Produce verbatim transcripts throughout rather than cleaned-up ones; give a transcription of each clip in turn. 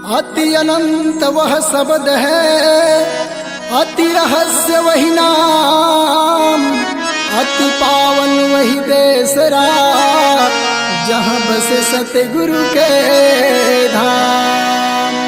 अति अनंत वह शब्द है, अति रहस्य वही नाम, अति पावन वही देसरा, जहाँ बसे सतगुरु के धाम।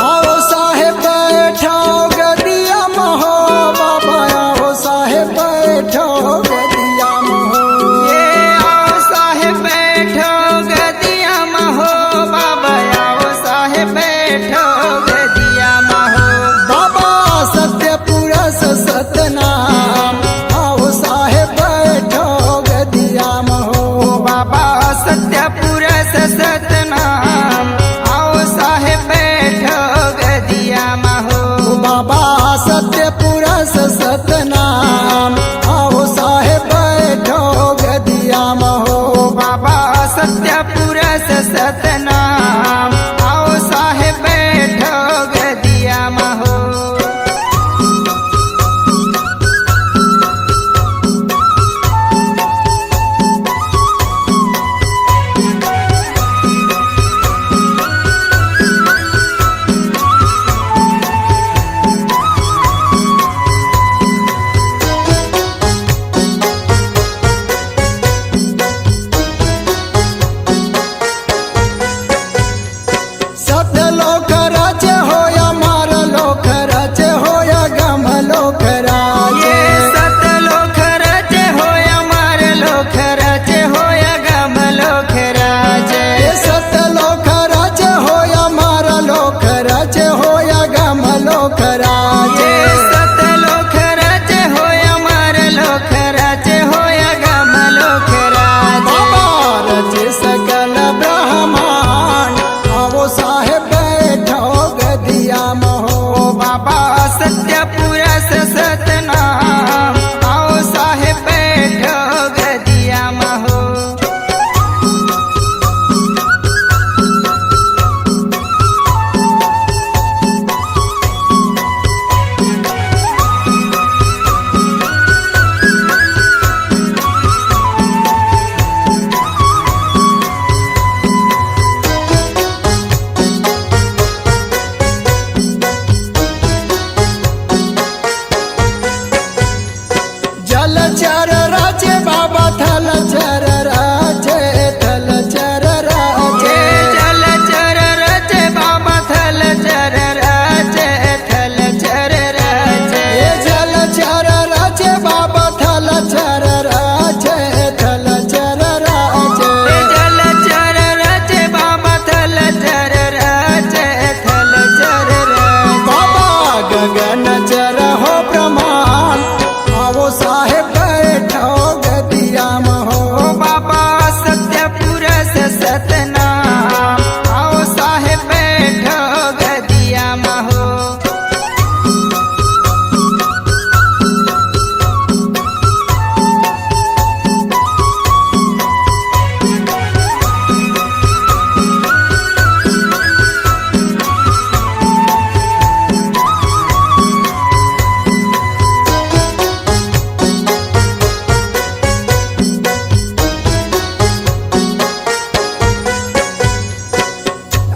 आओ साहेब बैठो गदिया म हो, बाबा आओ साहेब बैठो गदिया म हो। ये आओ साहेब बैठो गदिया म हो, बाबा आओ साहेब बैठो गदिया म हो। बाबा सत्य पुरुष सतनाम, आओ साहेब बैठो गदिया म हो। बाबा सत्य पुरुष सतनाम, आओ साहेब बैठो गदिया म हो। बाबा सत्य पुरुष सतनाम, आओ साहेब बैठो गदिया म हो। बाबा सत्य पुरुष सतनाम, आओ साहेब बैठो गदिया म हो। सत लोक राज होय, अमर लोक राज होय, अगम लोक राज। ये सत लोक राज होय, अमर लोक राज होय, अगम लोक राज। ये सत लोक राज होय, अमर लोक राज होय, अगम लोक राज। ये सत लोक राज होय, अमर लोक राज होय, अगम लोक राज। बाबा रचे सकल ब्रह्मांड, आओ साहेब बैठो गदिया म हो। बाबा सत्य पुरुष सतनाम, आओ साहेब बैठो गदिया म हो। जलचर राजे बाबा, थलचर राजे, थलचर राजे। जलचर राजे बाबा, थलचर राजे, थलचर राजे। जलचर राजे बाबा, थलचर राजे, थलचर राजे। जलचर राजे बाबा, थलचर राजे, थलचर राजे। बाबा गगन चर हो ब्रह्मांड, आओ साहेब बैठो गदिया म हो। बाबा सत्य पुरुष सतनाम, आओ साहेब बैठो गदिया म हो।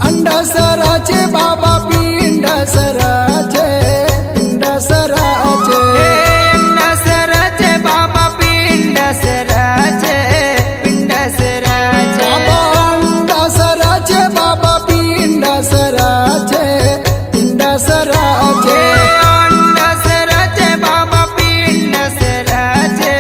अंडस राजे बाबा, पिंडस राजे, पिंडस राजे। हे अंडस राजे बाबा, पिंडस राजे, पिंडस राजे। बाबा अंडस राजे बाबा, पिंडस राजे, पिंडस राजे। हे अंडस राजे बाबा, पिंडस राजे,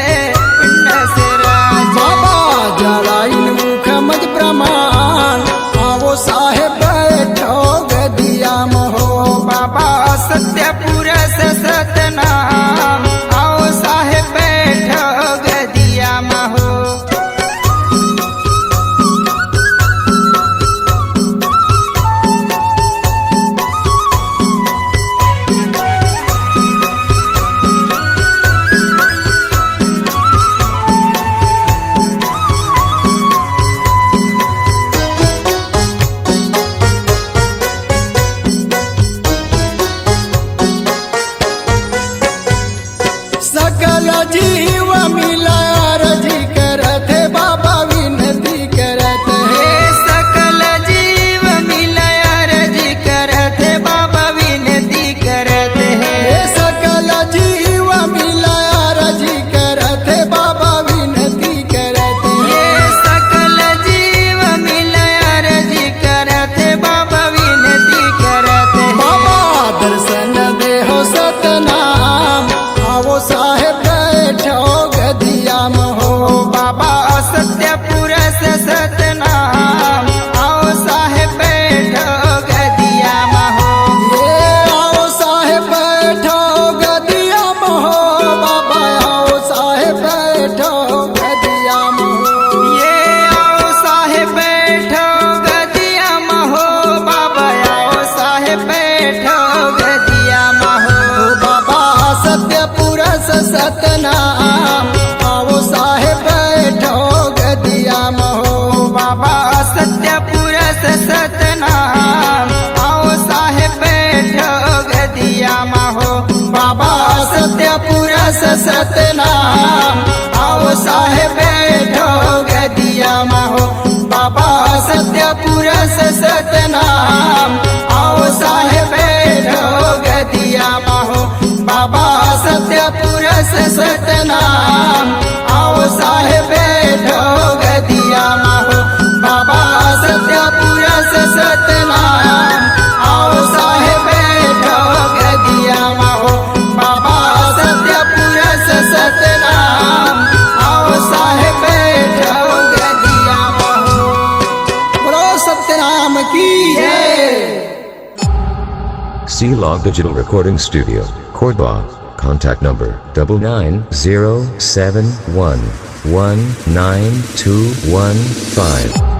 पिंडस राजे। बाबा जराइन मुख मज ब्रह्मांड, आओ साहेब बैठो गदिया म हो। बाबा सत्य पुरुष सतनाम, आओ साहेब बैठो गदिया म हो। बाबा सत्य पुरुष सतनाम, आओ साहेब बैठो गदिया मा हो। बाबा सत्य पुरुष सतनाम, आओ साहेब बैठो गदिया मा हो। बाबा सत्य पुरुष सतनाम, आओ साहेब बैठो गदिया मा हो। बाबा सत्य पुरुष सतनाम, आओ साहेब बैठो गदिया मा हो। बाबा सत्य पुरुष सतनाम, आओ साहेब बैठो गदिया मा हो। बाबा सत्य पुरुष सतनाम, आओ साहेब बैठो गदिया मा हो। बोलो सत्यनाम की जय। C Log Digital Recording Studio, Cordoba. Contact number double nine zero seven one one nine two one five.